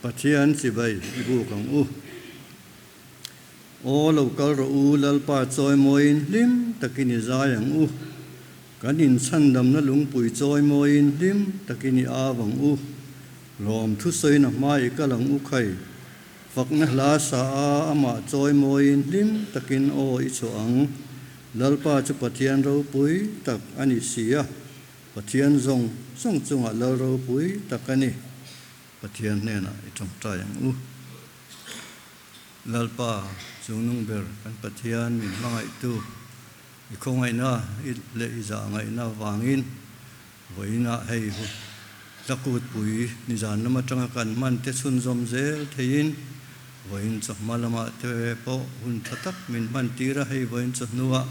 Pathian chibai i buk ang u. Aw lo kal rawh u, Lalpa chawimawiin hlim takin i zai ang u. Kan inchhandamna lungpui chawimawiin hlim takin i au ang u. Lawm thusawiin a hma i kal ang u khai. Fakna hla sa a amah chawimawiin hlim takin aw i chhuah ang. Lalpa chu Pathian ropui tak a ni si a, Pathian zawng zawng chungah Lal ropui tak a ni. Pathian hnenah i tawngtai ang u. Lalpa, Chungnung ber kan Pathian min hmangaihtu, i khawngaihna leh i zahngaihna avangin vawiinah hei hu tlakutpui nizan lam atanga kan hman te chhunzawm zel theiin vawiin chawhma lamah te pawh hun tha tak min hman tir a, hei vawiin chawhnuah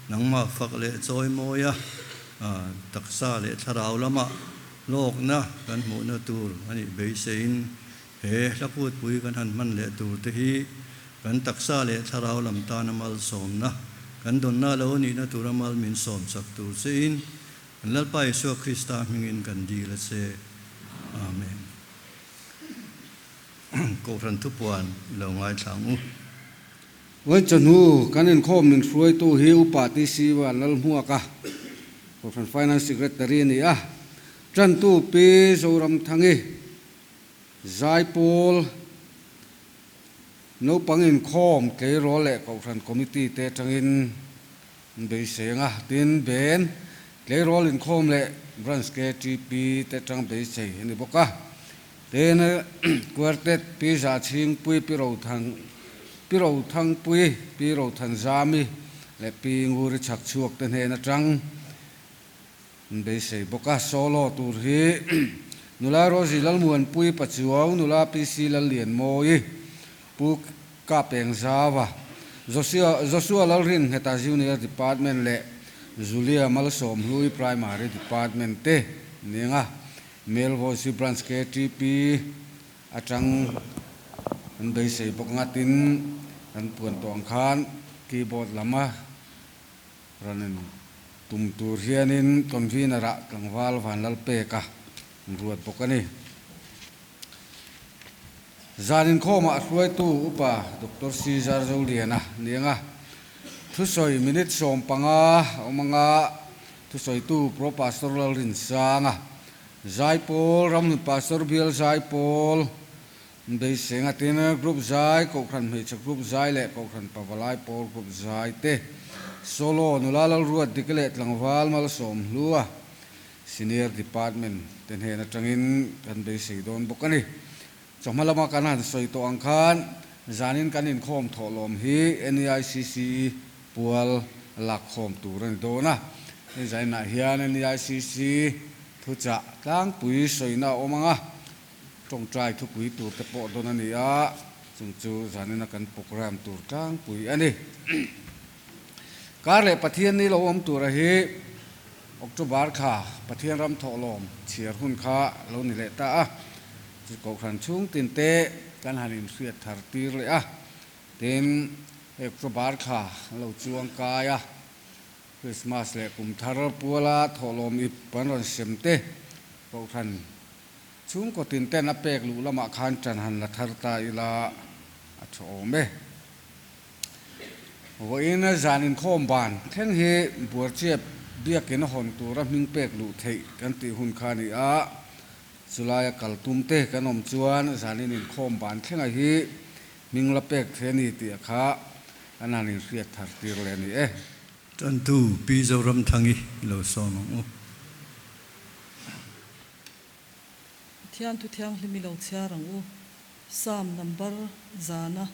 nangmah fak leh chawimawi a, taksa leh thlarau lamah hlawkna kan hmuhna tur a nih beiseiin He hlakutpui kan han hman leh tur te hi kan taksa leh thlarau lam tana malsawmna, kan dawnna lo nihna tura mal min sawmsak tur chein kan Lalpa Isua Krista hmingin kan dil a che. Amen. Kohhran thupuan i lo ngaithla ang u. Vawichawhnu kan inkhawm min hruaitu hi Upa TC Vanlalhmuaka, Kohhran Finance Secretary a ni a, Tantu Pi Zoramthangi, Zaipawl, naupang inkhawm, tleirawl leh kohhran committee te atangin an beisei ang a, tin Ben, tleirawl inkhawm leh branch KTP te atang beisei a ni bawk a. Tin, Quartet Pi Zachhingpui, Pi Rothang, Pi Rothangpui, Pi Rothanzami leh Pi Nguri Chhakchhuak te hnen atang An beisei bawk a, solo tur hi nula Rosie Lalmuanpui Pachuau, nula PC Lallianmawi, Pu Kapeng Zava, Joshua Joshua Lalringheta Junior Department leh Julia Malsawmhlui Primary Department te ning a, Male Voice hi Branch KTP atang an beisei bawk anga tin kan puan tawh ang khan keyboard lama Rawn in tum tur hianin convener ah tlangval Vanlalpeka an ruat bawk a ni. Zan inkhawmah a hruaitu Upa Doctor Caesar Zoliana nianga thusawi minute 15 a awm anga thusawitu Pro Pastor Lalrinsanga, Zaipawl, Ramhlun Pastor Bial Zaipawl, Beiseng a tin group zai, Kohhran hmeichhe group zai leh Kohhran pavalai pawl group zai te, solo nula Lalruat Dike leh tlangval Malsawm Hlua, Senior Department te hnen atangin kan beisei dawn bawk a ni. Chawhma lama kan han sawi tawh ang khan zanin kan inkhawm thawhlawm hi NEICC pual lakkhawm tur a ni dawn a. Hei zainah hian NEICC thuchah tlangpui sawina a awm ang a. Tawngtai thupui tur te pawh dawn a ni a, chung chu zanina kan programme tur tlangpui a ni. Kar leh Pathian ni lo awm tura hi October thla Pathian ram thawhlawm chhiar hun kha lo ni leh ta a, chu Kohhran chhung tin te kan han inhriat thar tir leh a, tin hei October thla an lo chuang kai a, Christmas leh kum thar puala thawhlawm ip an rawn sem te Kohhran Chhungkaw tin ten a pek luh lamah khan ṭan han la thar ta ila a tha awm e. Vawiin zan inkhawm ban thleng hi Buarchiap biakin a hawn tura hming pek luh theih kan tih hun kha a ni a, chulaia kal tum te kan awm chuan zanin inkhawm ban thlenga hi hming la pek thei a ni tih a kha an han inhriat thar tir leh a ni e. Tantu Pi Zoramthangi lo sawm ang u. Pathian thu thianghlim i lo chhiar ang u. Psalm number zana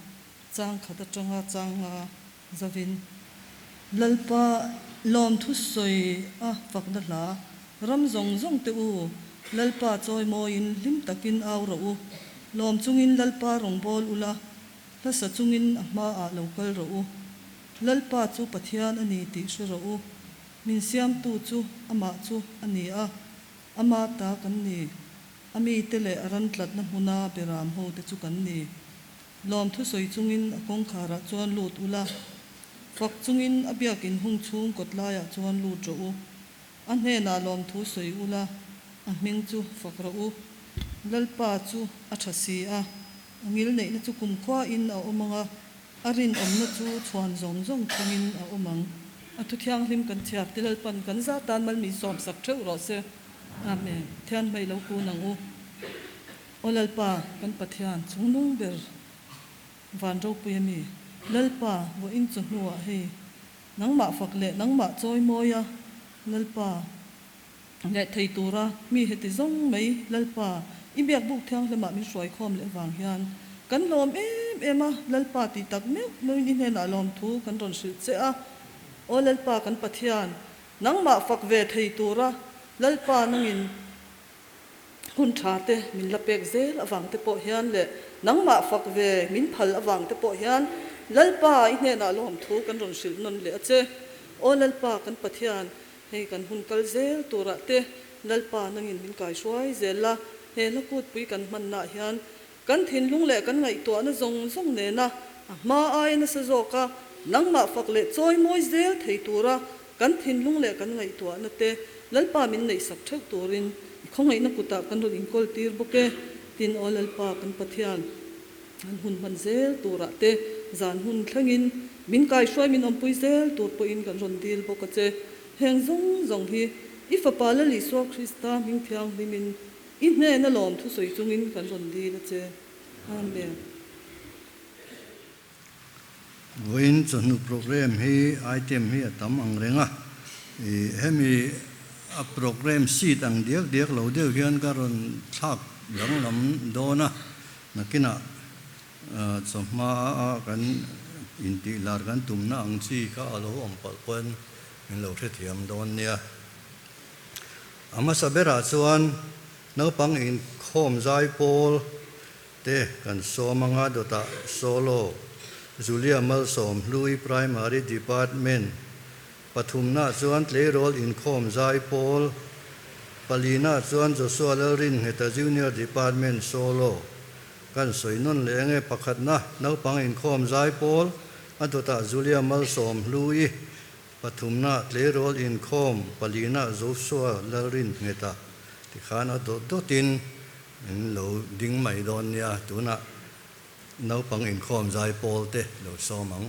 chang khat atanga chang nga zavin. Lalpa lawmthu sawi a fakna hla ram zawng zawng te u, Lalpa chawi mawiin hlim takin au rawh u. Lawm chungin Lalpa rawngbâwl ula, hlasa chungin a hmaah lo kal rawh u. Lalpa chu Pathian a ni tih hre rawh u. Min siamtu chu amah chu a ni a, ama ta kan ni. A mite leh a ran tlatna hmuna beram ho te chu kan ni. Lawm thusawi chungin a kawngkharah chuan lut ula, fak chungin a biakin hung chhung kawt laiah chuan lut rawh u. A hnenah lawmthu sawi ula, a hming chu fak rawh u. Lalpa chu a tha si a, a ngilneihna chu kumkhuain a awm ang a, a rinawmna chu chhuan zawng zawng thlengin a awm ang. A thu thianghlim kan chhiar te Lalpan kan za tan mal min sawmsak theuh rawh se. Amen. Thian hmei lo kun ang u. Aw Lalpa, kan Pathian chungnung ber van ropui a mi. Lalpa, vawiin chawhnuah hei nangmah fak leh nangmah chawi mawi a, Lalpa, leh thei tura mi heti zawng mai Lalpa, i biakbuk thianghlimah min hruaikhawm leh vang hian kan lawm em em a, Lalpa tih tak meuh meuhin i hnenah lawmthu kan rawn hrilh che a. Aw Lalpa kan Pathian, nangmah fak ve thei tura Lalpa nangin hun tha te min la pek zel avang te pawh hian leh nangmah fak ve min phal avang te pawh hian Lalpa i hnenah lawmthu kan rawn hrilh nawn leh a che. Aw Lalpa kan Pathian, Hei kan hun kal zel turah te Lalpa nangin min kaihruai zel la, he hla kutpui kan hmannaah hian kan thinlung leh kan ngaihtuahna zawng zawng nena a hma aia nasa zawka nangmah fak leh chawimawi zel thei tura kan thinlung leh kan ngaihtuahna te Lalpa min neihsak theuh turin i khawngaihna kutah kan rawn inkawl tir bawk e. Tin, aw Lalpa kan Pathian. An hun hman zel turah te zan hun thlengin min kaihruai min awmpui zel tur pawhin kan rawn dil bawk a che. Heng zawng zawng hi i Fapa Lal Isua Krista hming thianghlimin i hnena lawm thusawi chungin kan rawn dil a che. Amen. Vawiin chawhnu program hi item hi a tam ang reng a, ih hemi a program sheet ang diak diak lo deuh hian ka rawn thlak danglam dawn a, nakinah chawhma a kan intih lar kan tumna ang chi kha a lo awm palh pawhin min lo hrethiam dawn nia. A hmasa berah chuan naupang inkhawm zai pawl Te kan sawm anga dawtah solo Julia Malsawm Hlui Primary Department pathumna chuan tleirawl inkhawm zai pawl palina chuan Joshua Lalringheta Junior Department solo kan sawi nawn leh enge pakhatna naupang inkhawm zai pawl a dawtah Julia Malsawm Hlui pathumna tleirawl inkhawm palina Joshua Lalringheta tikhan a dawt dawtin In lo ding mai dawn nia, tunah naupang inkhawm zai pawl te lo sawm ang.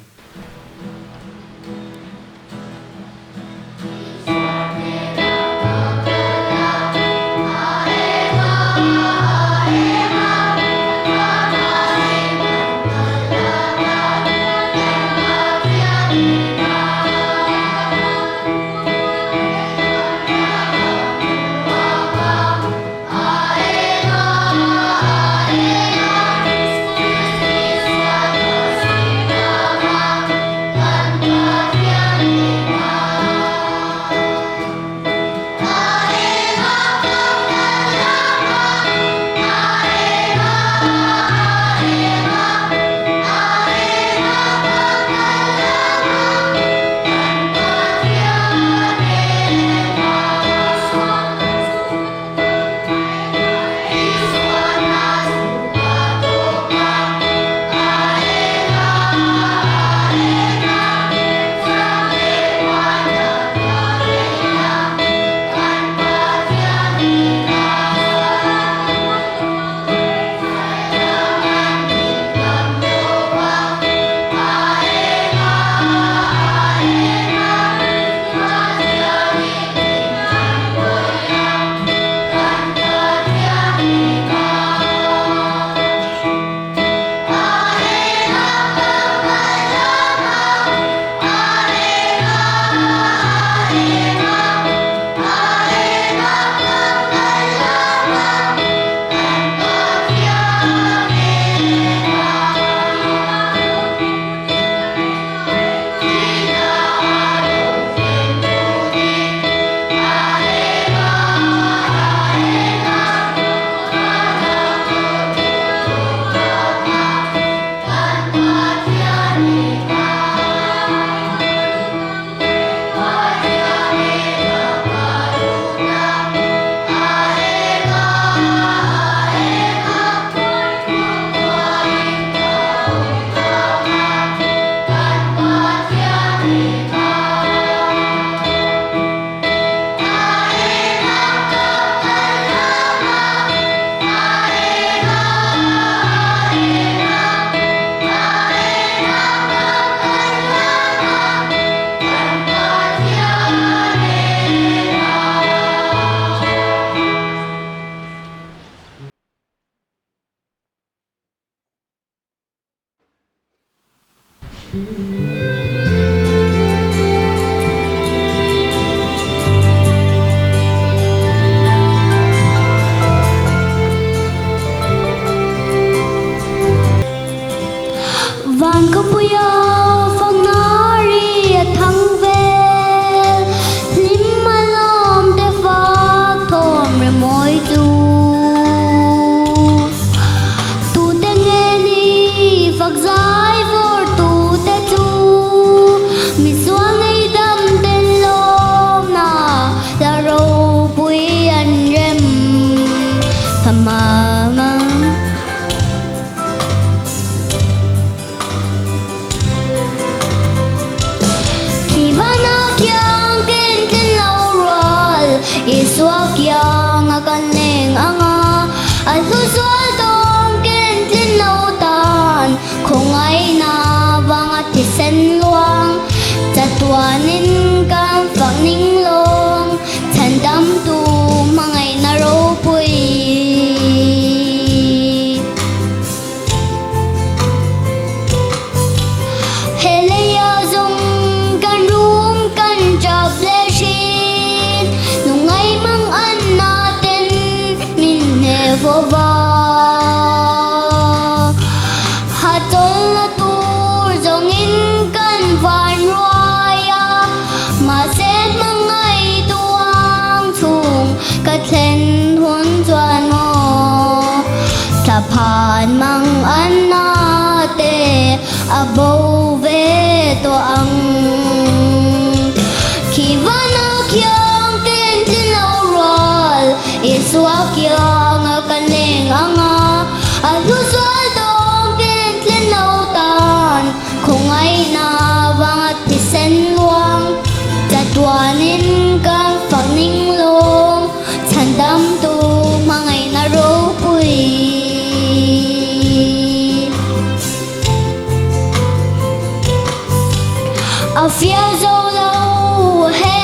Van khawpuia fakna ri a thang vel, hlim a lawm te fak thawm re mawi chu. Tute nge ni fak zai vawr tute chu, misual ngei dam ten lawmna la ropui an rem thamam. Thihvana kiang ken tlen lo rual, Isua kiang a kan leng ang a, A hlu zual dawn ken tlen lo tan, Khawngaihna vanga thisen luang, Chatuanin kan fak ning lawng, Chhandamtu hmangaihna ropui. He leia zawng kan rum kan tap leh thin, Nungai mang an na ten min hne fo va. Ha chawl a tur zawngin kan van ruai a, Mahse hmangaih tuang chhung ka thlen hun chuan maw Thlaphan mang an na te a bo ve tawh ang. Khi vana khiang ken tlin lo rual, Isua kiang a kan leng ang a, A hlu zual dawn ken tlin lo tan, Khawngaihna vanga thisen luang, Chatuanin kan fak ning lawm, Chhandamtu hmangaihna ropui. A fiah zo lo he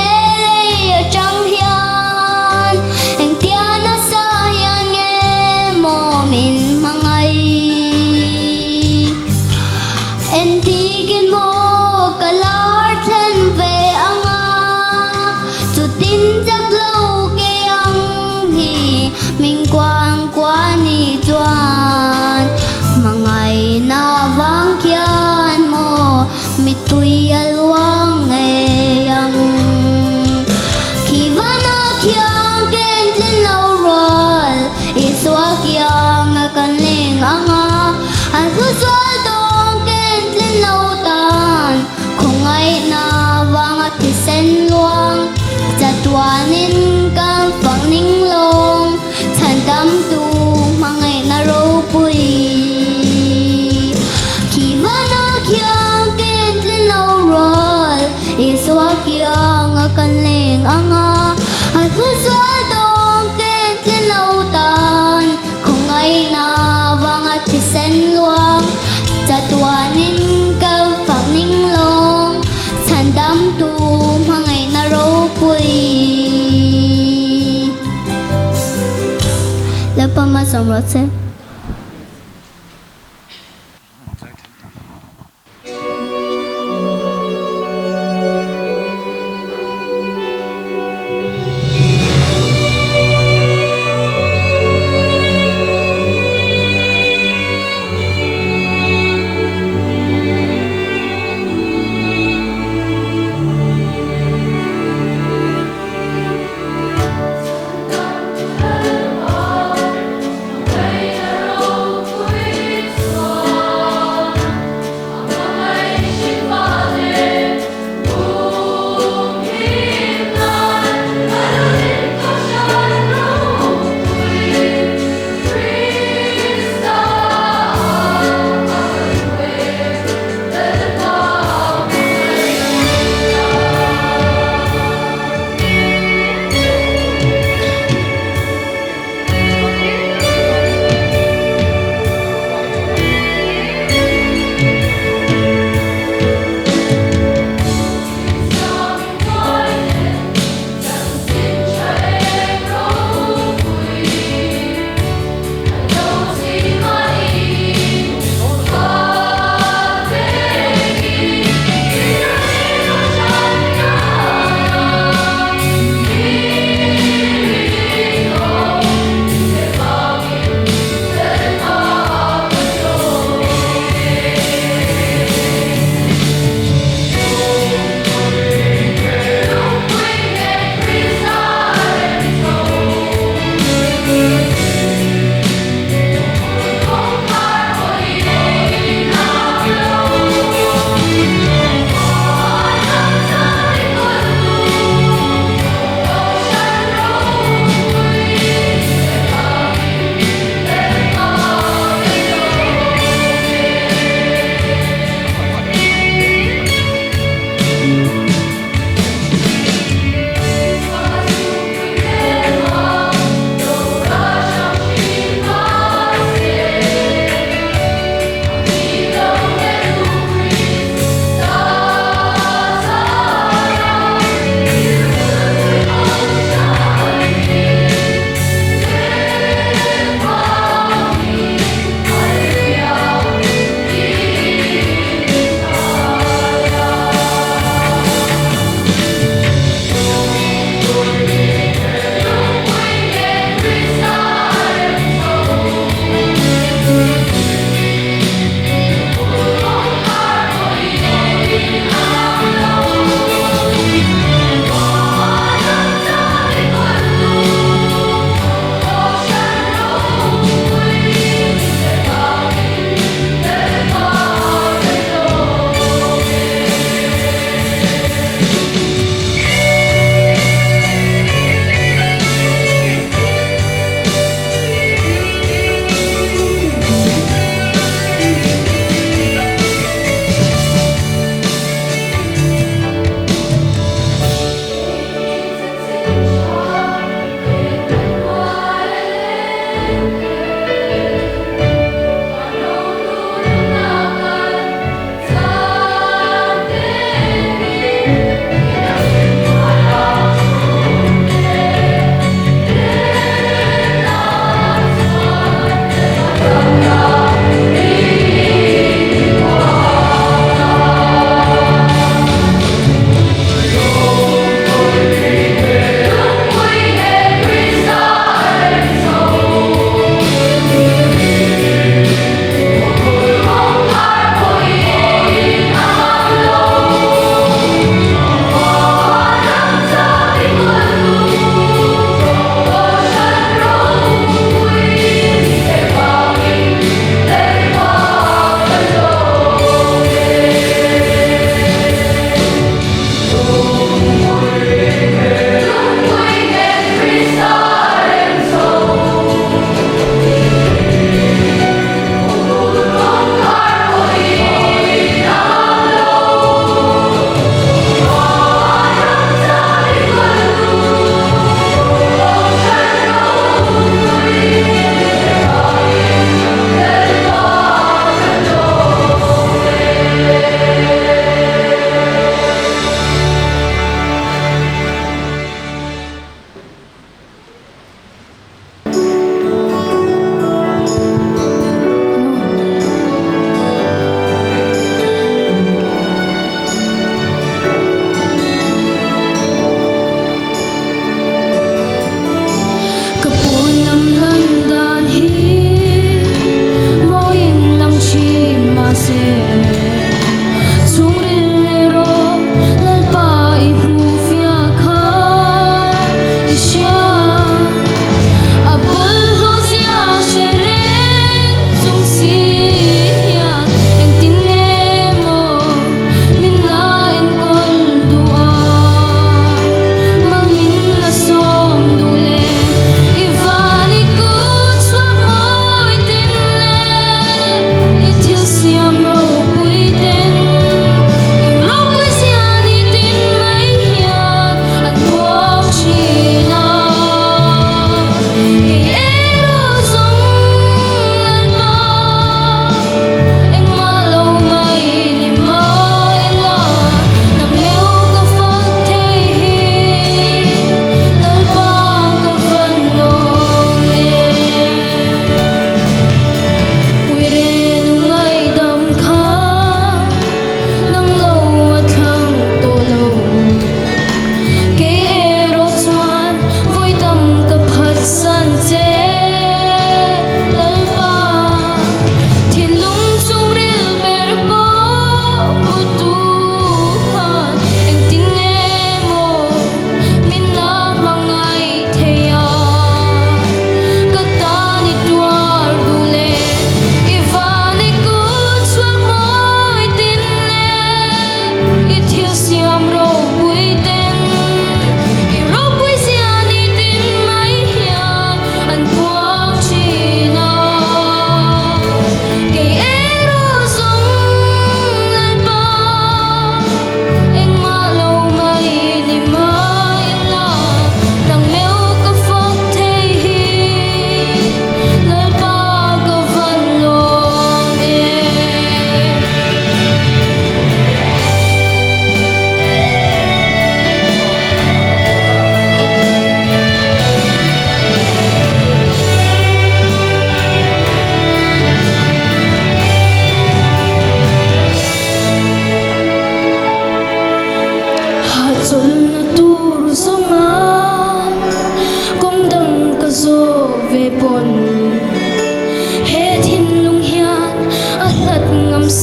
lei atang hian, Engtia nasa hian nge maw min hmangaih? Engtikin maw ka lar thlen ve ang a, Chutin chak lo ke ang hi min kuang kuah ni chuan, Hmangaihna vang khian maw mittui a luang ngei ang. Khi vana khiang ken tlin lo rual, Isua kiang a kan leng ang a, A hlu zual dawn ken tlin lo tan, Khawngaihna vanga thisen luang, Chatuanin kan fak ning lawng, Chhandamtu hmangaihna ropui. Khi vana khiang ken tlin lo rual, Isua kiang a kan leng ang a, A hlu zual dawn ken tlin lo tan, Khawngaihna vanga thisen luang, Chatuanin ka fak ning lawng, Chhandamtu hmangaihna ropui. Lalpa hmasawm rawh che.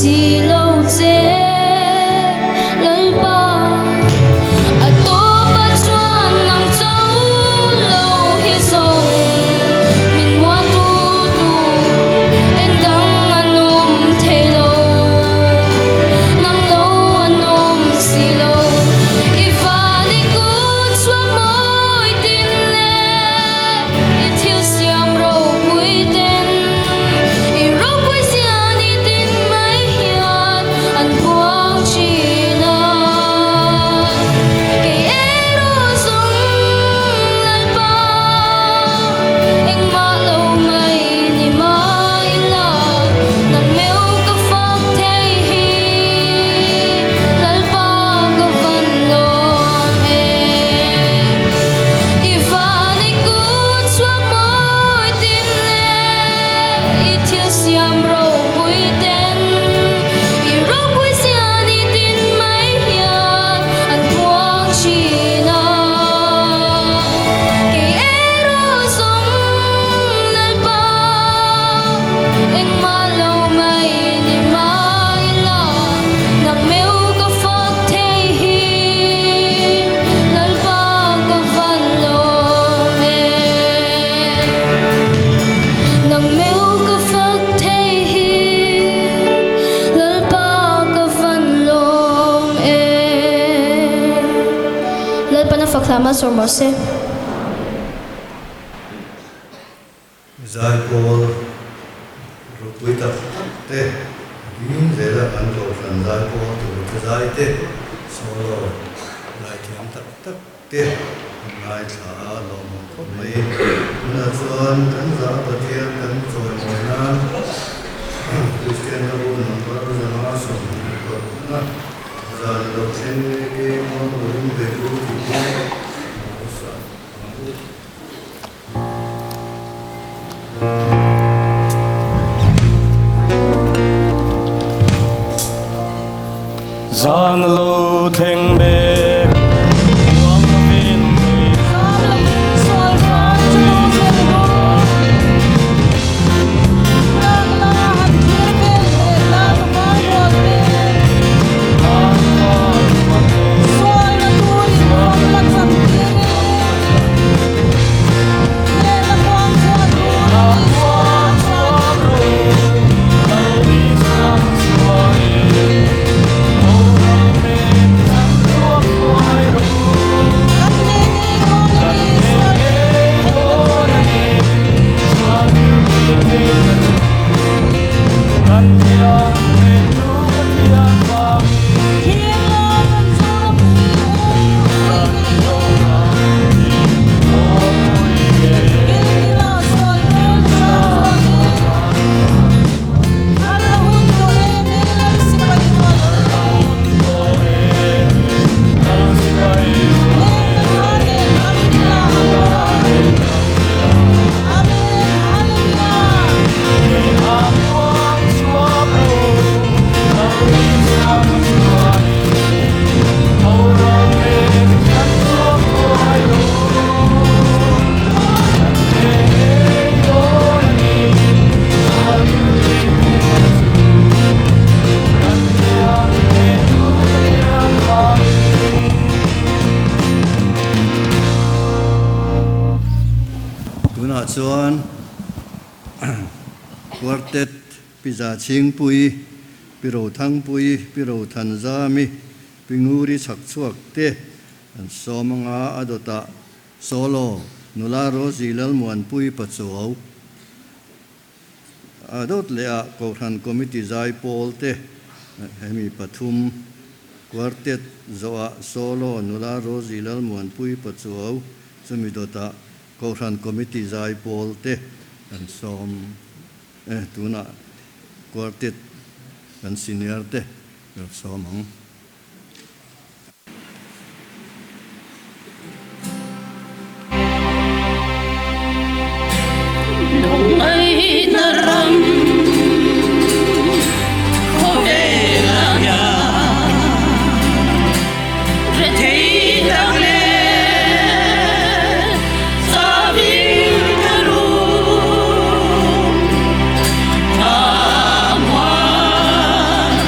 si lo che Lalpa. A tawpa chuan nang cho lo hi zawng min muan tu tur engdang an awm thei lo, nang lo an awm si lo. I van i kut chhuak mawi tin le i thil siam ropui ten i ropui sian i tin mai hian an puang thin a. Kei erawh zawng Lalpa engmah lo mai ni mai ila nang meu ka fak thei hi Lalpa ka van lawm em. I van i kut chhuak mawi tin le i thil siam ropui ten i ropui sian i tin mai hian an puang thin a. Kei erawh zawng Lalpa engmah lo mai ni mai ila nang meu ka fak thei hi Lalpa ka van lawm em. Nang meu ka fak thei hi Lalpa ka van lawm em. Lalpan a fak hla malsawm rawh se. Zaipawl ropui tak tak te ding zela kan kohhran zaipawl tur te zai te solo zaithiam tak tak te an ngaithla a lawmawm khawp mai. Tunah chuan kan zah Pathian kan chawimawi nan Kristian ram number 525 na zan lo thleng mek e muang lovin ve u tih hi a lo sa ang u. Zan lo thleng mek muang lovin ve Tunah chuan Quartet Pi Za Chhingpui, Pi Rothangpui, Pi Rothanzami, Pi Nguri Chhakchhuak te an sawm anga a dawtah Solo nula Rosie Lalmuanpui Pachuau a dawt leh ah Kohhran Committee zai pawl te hemi pathum Quartet zawhah Solo nula Rosie Lalmuanpui Pachuau chumi dawtah Kohhran Committee zai pawl te an sawm e, tunah Quartet kan senior te ka sawm ang. Lungngaihna ram khawvelah hian rethei tak leh chahbing ka rum tha muan.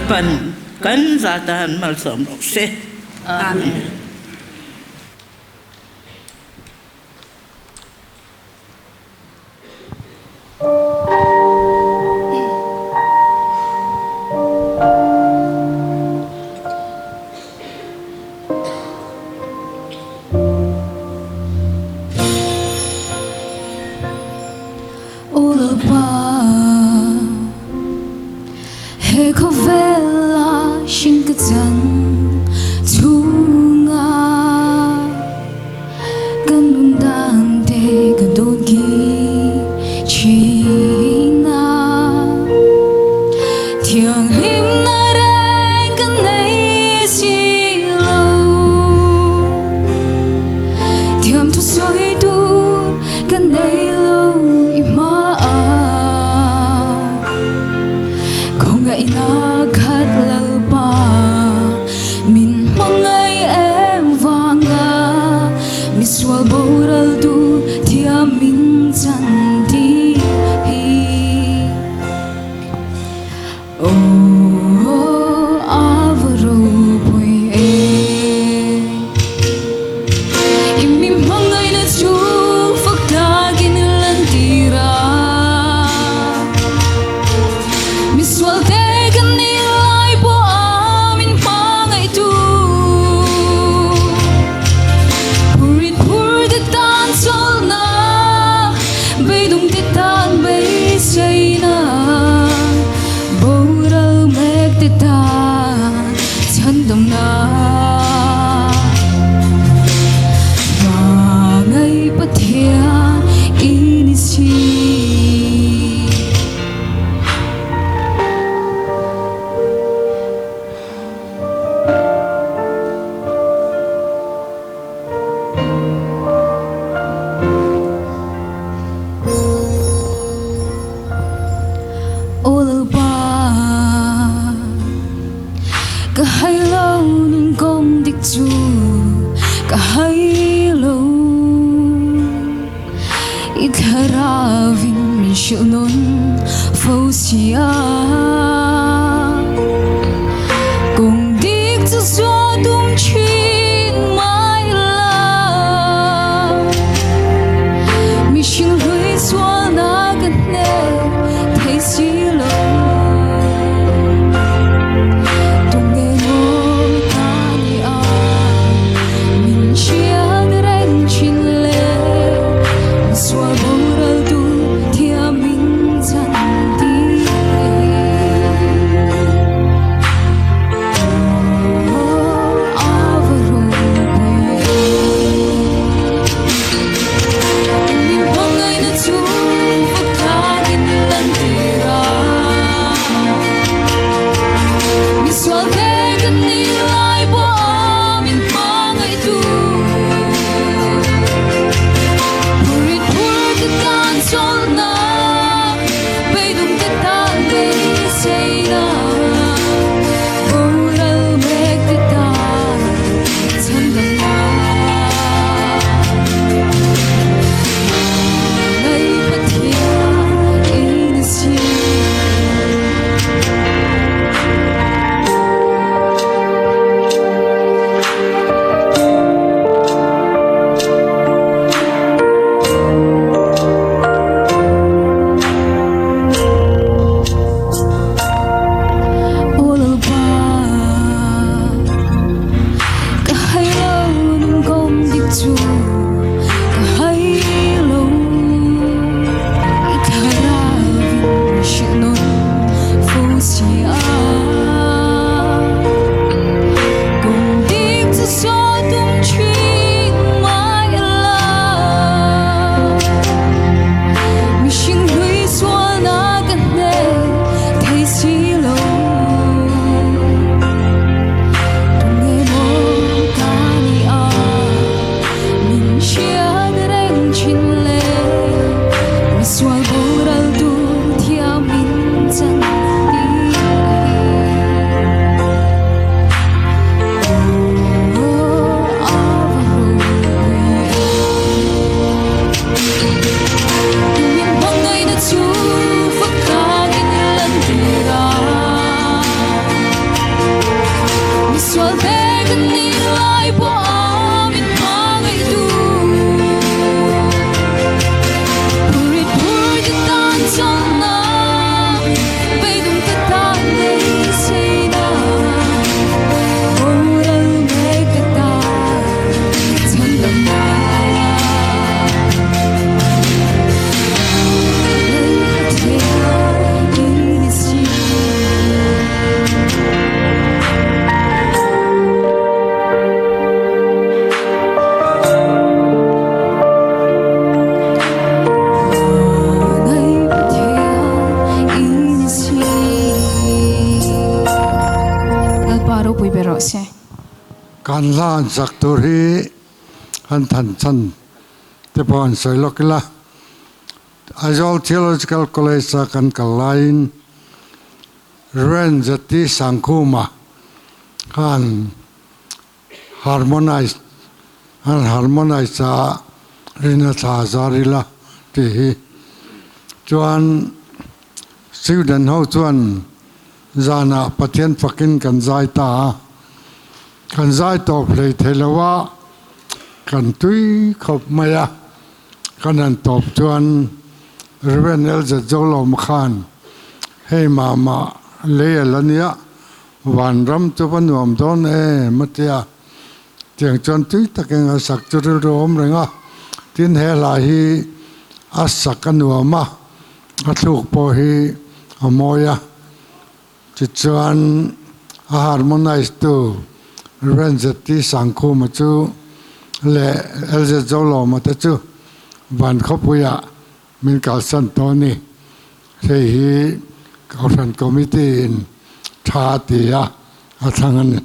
Lalpan kan za tan malsawm rawh se. Amen. Aw Lalpa, he khawvela hring ka chan chhunga ka nun dan te ka dawn ki thin a, thianghlimna reng ka nei si lo, thiam thu sawi tur ka nei lo i hmaah, khawngaihna khat Lalpa min hmangaih em vanga misual boral tur thiam min chan tih hi. Aw a va ropui e. I mi hmangaihna chu fak takin i lan tir a. Misual te kan nih lai pawh a min hmangaih tu. Phurit phur te tan chawlhna, beidung te tan beiseina, boral mek te tan chhandamna. Hmangaih Pathian i ni si. Aw Lalpa, ka hai lo nun kawng dik chu ka hai lo. I thlarauin min hrilh nawn fo si a. Kawng dik chu zuah tum thin mai la. Mihring hlui sualna ka hnek thei si lo. Tunge maw ta ni a min hriat reng thin le. Misual boral tu thiam min chan tir. Misual te kan nih lai pawh a min hmangaihtu. Phurit phur te tan chawlhna, beidawng te tan beiseina. Boral mek te tan chhandamna. Kan hla an sak tur hi an than chhan te pawh an sawi lawk ila. Aizawl Theological College a kan kal laiin Rev. Zati Sangkhuma khan harmonize an harmonize a rina thla zar ila tih hi chuan student ho chuan zanah Pathian fakin kan zai ta a, kan zai tawp hlei thei lo a, kan tui khawp mai a. Kan han tawp chuan Rev. LZ Zolawma khan hei mah mah lei a la nia, vanram chu va nuam dawn em a tia. Tiang chuan tui takin a sak chu rilru a awm reng a, tin he hla hi a sak a nuam a, a thluk pawh hi a mawi a. Tichuan a harmonize tu Rev. ZT Sangkhuma chu leh LZ Zolawma te chu van khawpuiah min kalsan tawh a ni. Hei hi Kohhran Committee in tha a ti a, a thlang a ni.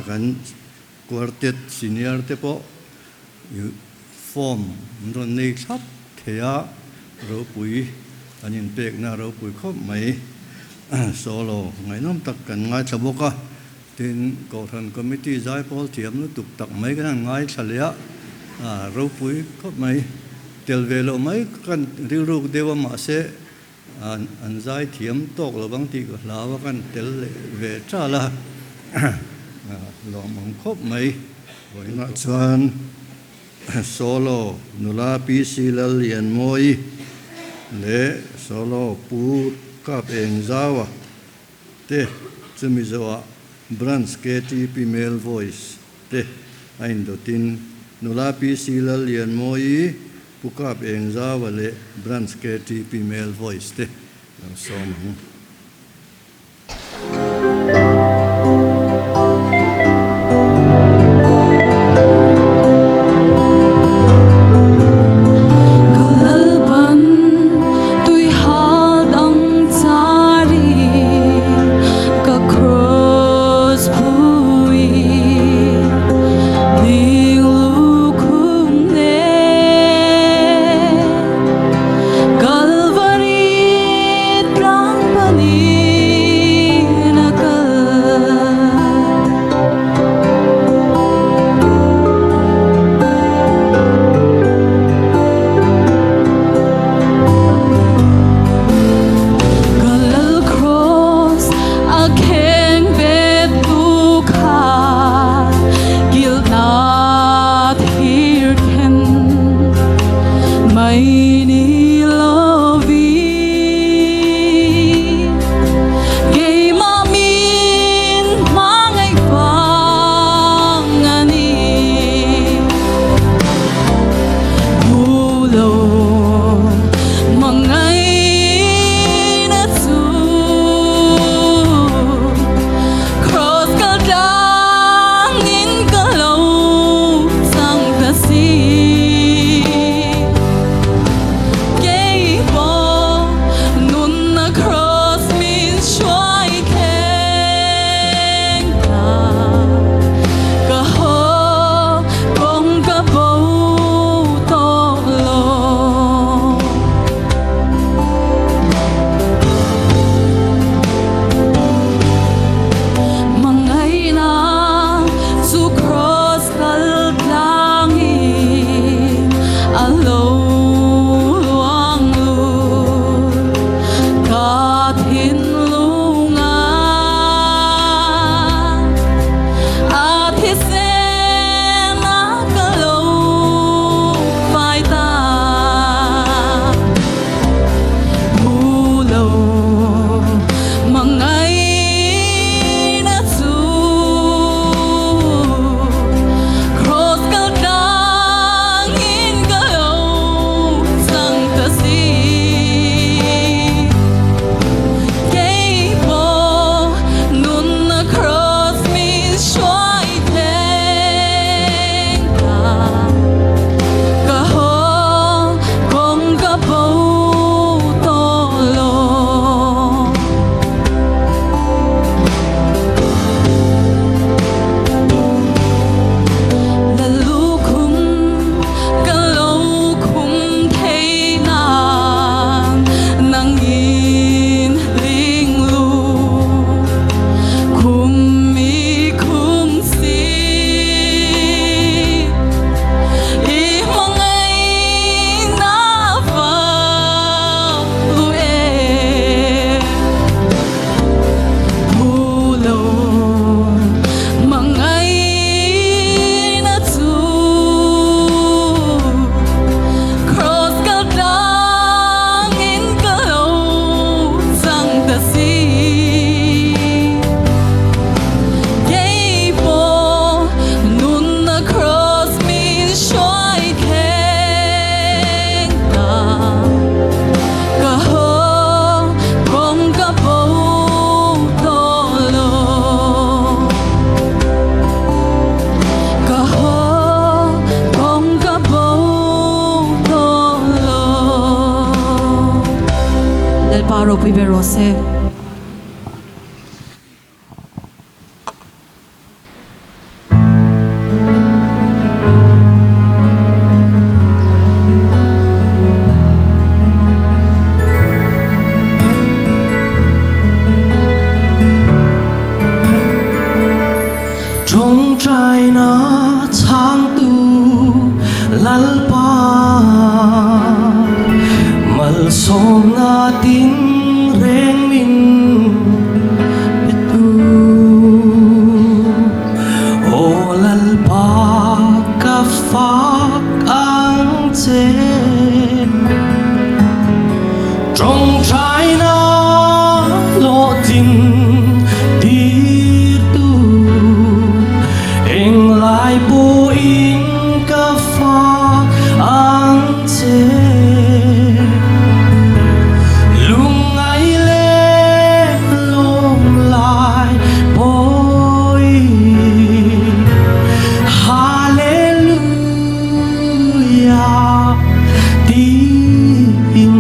kan quartet senior te pawh form an rawn nei thlap thei a, ropui an inpekna ropui khawp mai. Solo ngaihnawm tak kan ngaithla bawk a, tin Kohhran Committee zaipawl thiam lutuk tak mai kan han ngaithla leh a, ropui khawp mai. Tel ve loh mai kan rilruk deuh a mahse an zai thiam tawk lo vang tih ka hlau a, kan tel leh ve tal a, lawmawm khawp mai. Vawiinah chuan Solo nula PC Lallianmawii leh Solo Pu Kap Engzaua te chumi zawhah Branch KTP Male Voice te a indawtin nula PC Lallianmawii, Pu Kap Engzaua leh Branch KTP Male Voice te lo sawm ang. Lalpa Malsawmna tinreng min petu Aw Lalpa ka fak ang che Tawngtaina hlawhtling tirtu Englai pawhin ka fak ang che. Lungngai leh lawmlai pawhin Hallelujah. Tiin.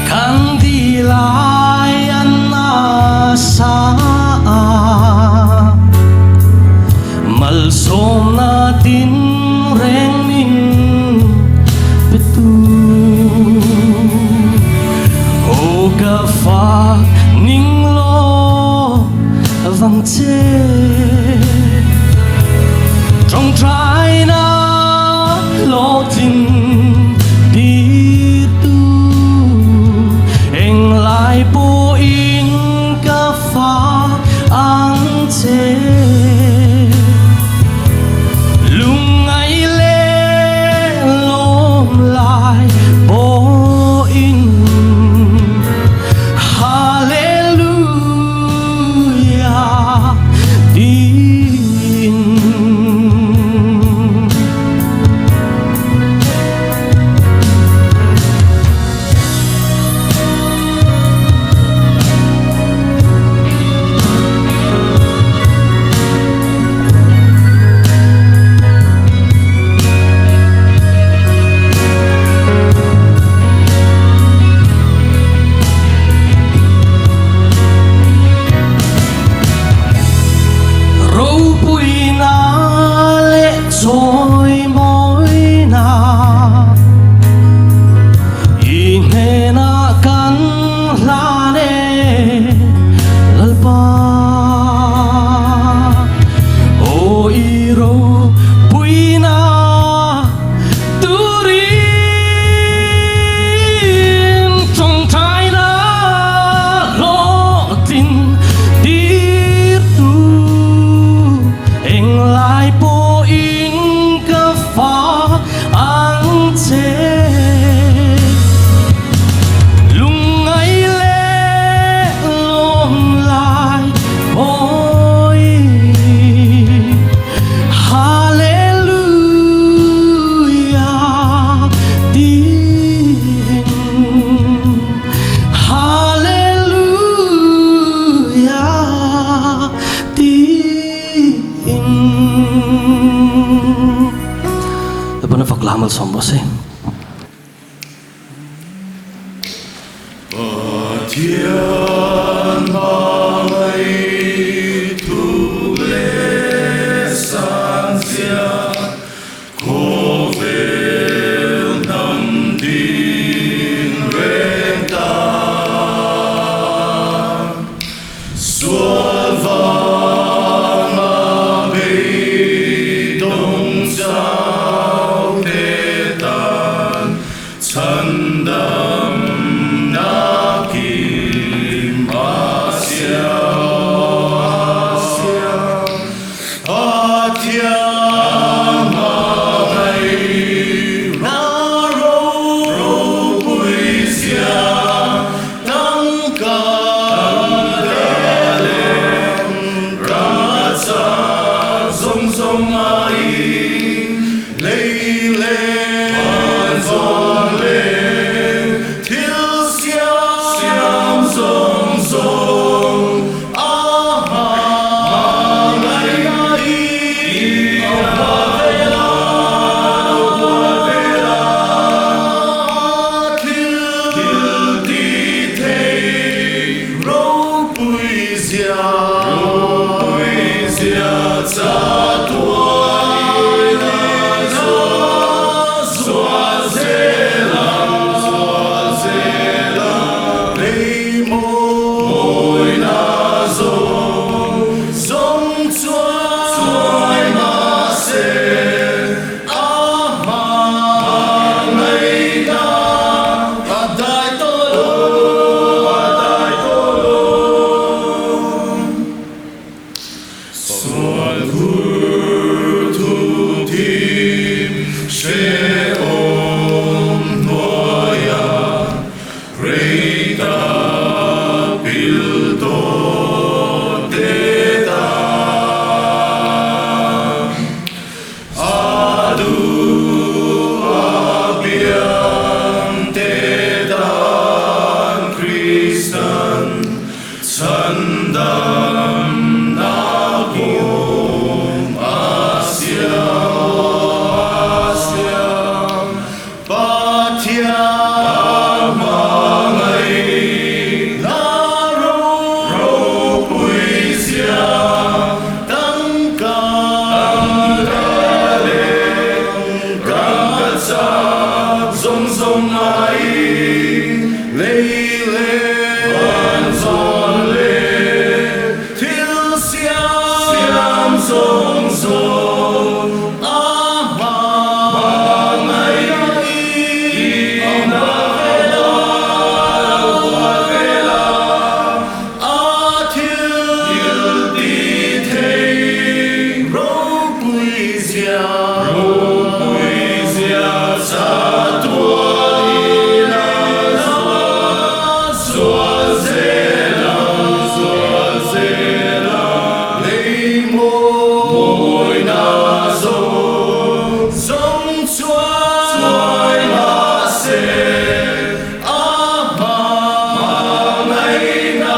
Kan dilai an nasa a, malsawmna tinreng min pe tu. Aw ka fak ning lo vang che Tawngtaina hlawhtling tirtu Englai pawhin ka fak ang che. Lungngai leh lawmlai pawhin Hallelujah tiin. Ropuina leh chawimawina i hnenah kan hlan e Lalpa. Aw i ropuina turin tawngtaina hlawhtlin tirtu englai pawhin ka fa ang che. Lungngai leh lawmlai pawhin Hallelujah tiin Hallelujah tiin Lalpan a fak la malsawm rawh se. Pathian hmangaih thuk leh san zia khawvel hnam din reng tan sual vanga beidawng chau te tan Chhandamna kim a siam Pathian hmangaihna ropui zia tangka leh rangkachak zawng zawng aiin Lei leh van zawn leh zawng aiin lei leh van zawn leh thil siam zawng zawng a hmangaih a vel a, hual vel a, a thil ti thei ropui zia, ropui zia chatuanin a zual, zual zel a, zual zel a, lei mawina zawng zawng chuai mahse a hmangaihna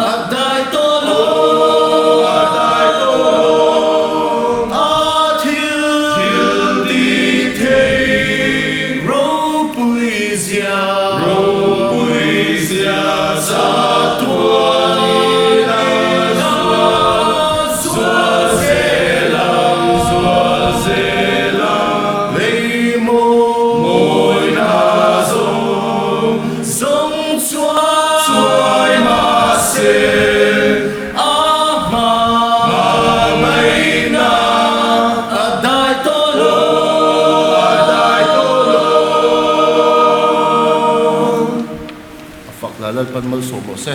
a dai tawh lo, a dai tawh lo, a thil ti thei ropui zia, ropui zia chatuanin a zual, zual zel a, zual zel a, lei mawina zawng zawng chuai mahse a hmangaihna a dai tawh lo, a dai tawh lo. A fak la Lalpan malsawm rawh se.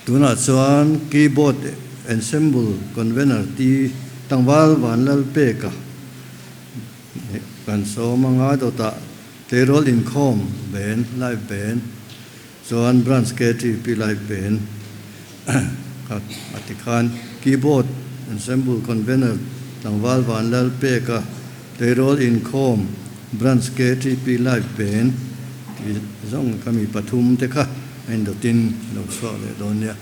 Tunah chuan Keyboard Ensemble Convener T. Tlangval Vanlalpeka kan sawm anga dawtah tleirawl inkhawm band, live band, chuan Branch KTP live band kha a ti khan Keyboard Ensemble Convener Tlangval Vanlalpeka tleirawl inkhawm Branch KTP live band tih zawng ka mi pathum te kha a indawtin lo chhuak leh dawn nia.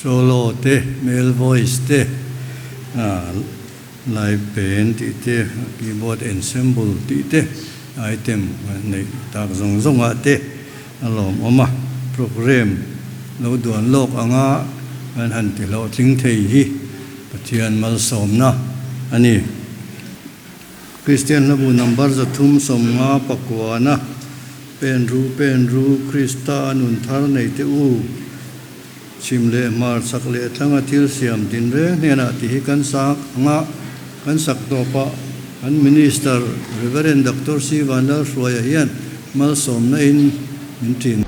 Solo te, male voice te, live band tih te, keyboard ensemble tih te, item neih tak zawng zawngah te a lawmawm a. Programme lo duan lawk anga kan han ti hlawhtling thei hi Pathian malsawmna a ni. Kristian hlabu number 350 pakuana Pen ru, pen ru, Krista a nun thar nei teh u. Chhim leh hmar chak leh thlanga thil siam din reng hnenah tih hi kan sak anga kan sak tawpah kan Minister Reverend Doctor C Vanlalhruaia hian malsawmna in min ṭin.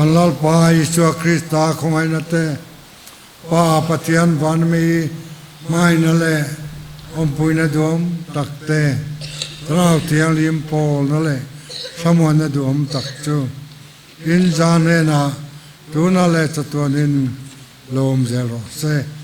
Kan Lalpa Isua Krista khawngaihna te, Pa Pathian vanmi hmaina leh awmpuina duhawm tak te, Thlarau Thianghlim pawlna leh thlamuanna duhawm tak chu in zan hnenah tuna leh chatuanin lo awm zel rawh se.